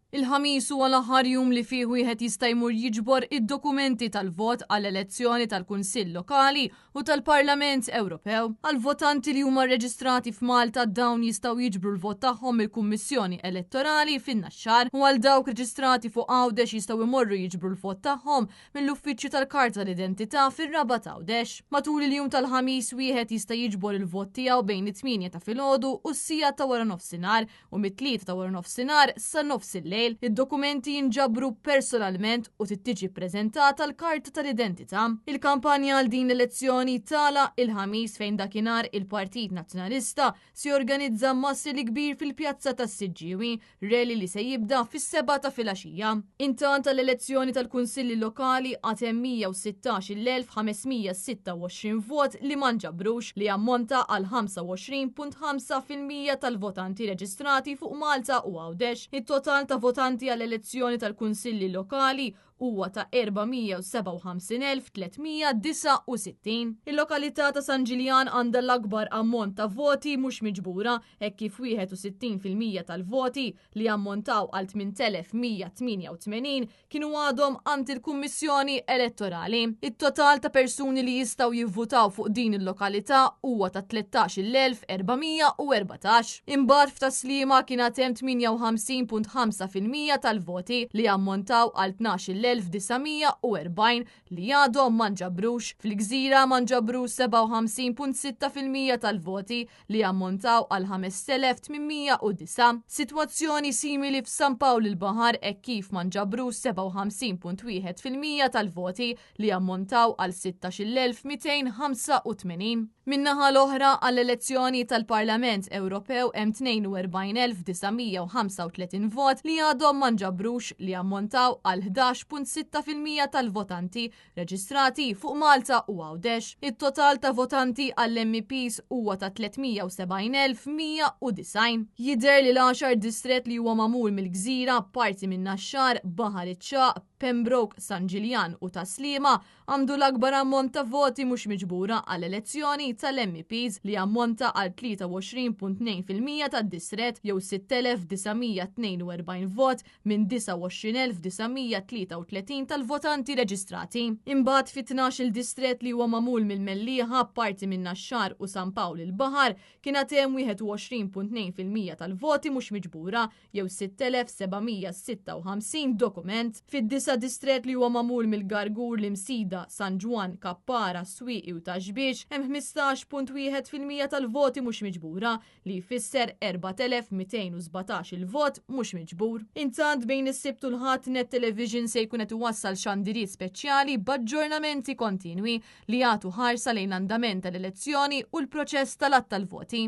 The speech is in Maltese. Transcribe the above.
Il-Ħamis huwa l-aħħar jum li fih wieħed jista' jmur jiġbor id-dokumenti tal-vot għall-elezzjoni tal-Kunsill Lokali u tal-Parlament Ewropew. Għall-votanti li huma rreġistrati f'Malta dawn jistgħu jiġbru l-vot tagħhom mill-Kummissjoni Elettorali fin-Naxxar u għal dawk reġistrati fuq Għawdex jistgħu jmorru jiġbru l-vot tagħhom mill-Uffiċċju tal-Karta tal-Identità fir-Rabat Għawdex. Matul il-jum tal-Ħamis wieħed jista' jiġbor il-vot tiegħu bejn it-8 ta' filgħodu u s-siegħa ta' waranofsinhar u mit-3 ta' waranofsinhar sa nofsillejl. Id-dokumenti jinġabru personalment u trid tiġi ppreżentata l-karta tal-identità. Il-kampanja għal din l-elezzjoni tagħlaq il-Ħamis fejn dakinhar il-Partit Nazzjonalista se jorganizza massili kbir fil-Pjazza tas-Siġġiewi, rally li se jibda fis-7 ta' filgħaxija. Intant għall-elezzjoni tal-Kunsilli Lokali għad hemm 116,526 vot li ma nġabrux, li jammonta għal 25.5% tal-votanti reġistrati fuq Malta u Għawdex. It-total ta' votanti għall-elezzjoni tal-Kunsilli Lokali huwa ta' 457,369. Il-lokalità ta' San Ġiljan għandha l-akbar ammont ta' voti mhux miġbura hekk kif 61% tal-voti li jammontaw għal 8,188 kienu għadhom għand il-Kummissjoni Elettorali. It-total ta' persuni li jistgħu jivvutaw fuq din il-lokalità huwa ta' 13,414. Imbagħad f'Tas-Sliema kien għad hemm 58.5% tal-voti li jammontaw għal 12,940 li għadhom ma nġabrux. Fil-Gżira ma nġabrux 57.6% tal-voti li jammontaw għal 5,809. Sitwazzjoni simili f'San Pawl il-Baħar hekk kif ma nġabrux 57.1% tal-voti li jammontaw għal 16,285. Min-naħa l-oħra, għall-elezzjoni tal-Parlament Ewropew hemm 42,935 vot li għadhom ma nġabrux li jammontaw għal 11.6% tal-votanti reġistrati fuq Malta u Għawdex. It-total ta' votanti għall-MEPs huwa ta' 370,190. Jidher li l-għaxar distrett li huwa magħmul mill-Gżira, parti minn Naxxar, Baħar iċ-Ċagħaq, Pembroke, San Ġiljan u Tas-Sliema għandu l-akbar ammont ta' voti mhux miġbura għall-elezzjoni tal-MEPs li jammonta għal 23.2% tad-distrett jew 6,942 vot minn 29,933 tal-votanti reġistrati. Imbagħad fit-12-il distrett li huwa magħmul mill-Mellieħa, parti minn Naxxar u San Pawl il-Baħar, kien għad hemm 21.2% tal-voti mhux miġbura jew 6,756 dokument. Fid-disa' distrett li huwa magħmul mill-Gargur, l-Imsida, San Ġwann, Kappara, Swieqi u Ta' Xbiex hemm 15.1% tal-voti mhux miġbura li jfisser 4,217 il-vot mhux miġbur. Intant bejn is-Sibt u l-Ħadd Net Television se jkun qed iwassal xandiriet speċjali b'aġġornamenti kontinwi li jagħtu ħarsa lejn l-andament tal-elezzjoni u l-proċess tal-għadd tal-voti.